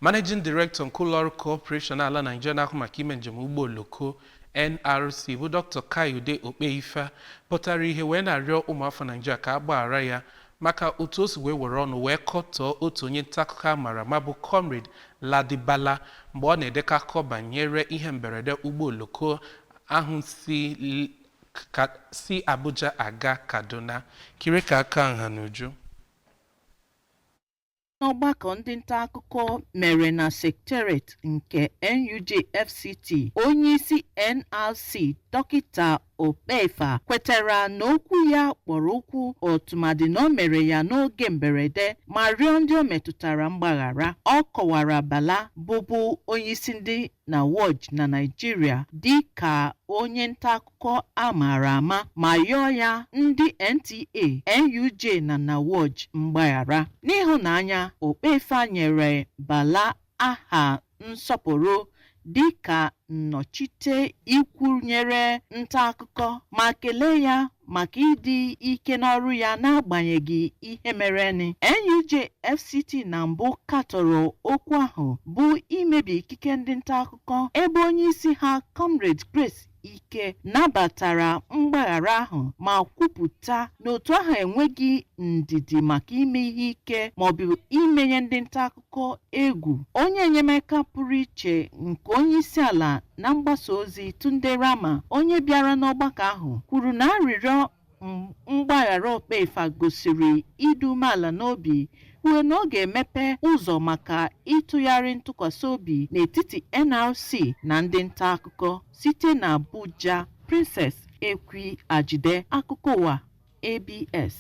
Managing Director nke ụlọọrụ Corporation ala Naịjirịa na-ahụ maka ime njem ụgbọ oloko NRC bụ Dr. Kayode Opeifa pụtara ihe wee na-arịọ ụmụafọ Naịjirịa ka a gbaghara ya maka otu o si wee were ọnụ wee kọtọọ otu onye ntaakụkọ a mara ama bụ Comrade Ladi Bala mgbe ọ na-edekọ akụkọ banyere ihe mberede ụgbọ oloko ahụ si Abuja aga Kaduna. Kiri ka aka nha n'uju. N'ọgbakọ ndị nta akụkọ mere na Secretariat nke NUJ FCT, onyeisi NRC Dọkịta Opeifa kwetara na okwu ya kpọrọ ụkwụ, ọtụmadị na o mere ya n'oge mberede, ma rịọ ndị o metụtara mgbaghara. Ọ kọwara Bala, bụbu onyeisi ndị NAWOJ na Naịjirịa, dị ka onye nta akụkọ a maara ama, ma yọọ ya, ndị NTA, NUJ na NAWOJ mgbaghara. N'ịhụnanya, Opeifa nyere Bala aha nsọpụrụ dị ka nnọchite ikwunyere nta akụkọ, ma kelee ya maka ịdị ike n'ọrụ ya n'agbanyeghị ihe merenụ. NUJ FCT na mbụ katọrọ okwu ahụ bụ imebi ikike ndị nta akụkọ, ebe onye isi ha, Comrade Grace Ike, nabatara mgbaghara ahụ ma kwupụta na otu ahụ enweghị ndidi maka ime ihe ike maọbụ imenye ndị nta akụkọ egwu. Onye enyemaka pụrụ iche nke onye isi ala na mgbasa ozi, Tunde Rama, onye bịara n'ọgbakọ ahụ, kwuru na arịrịọ mgbaghara Opeifa gosiri ịdị umeala n'obi, kwuo na ọ ga-emepe ụzọ maka ịtụgharị ntụkwasị obi n'etiti NRC na ndị nta akụkọ. Site na Abuja, Princess Ekwi Ajide, akụkọ ụwa ABS.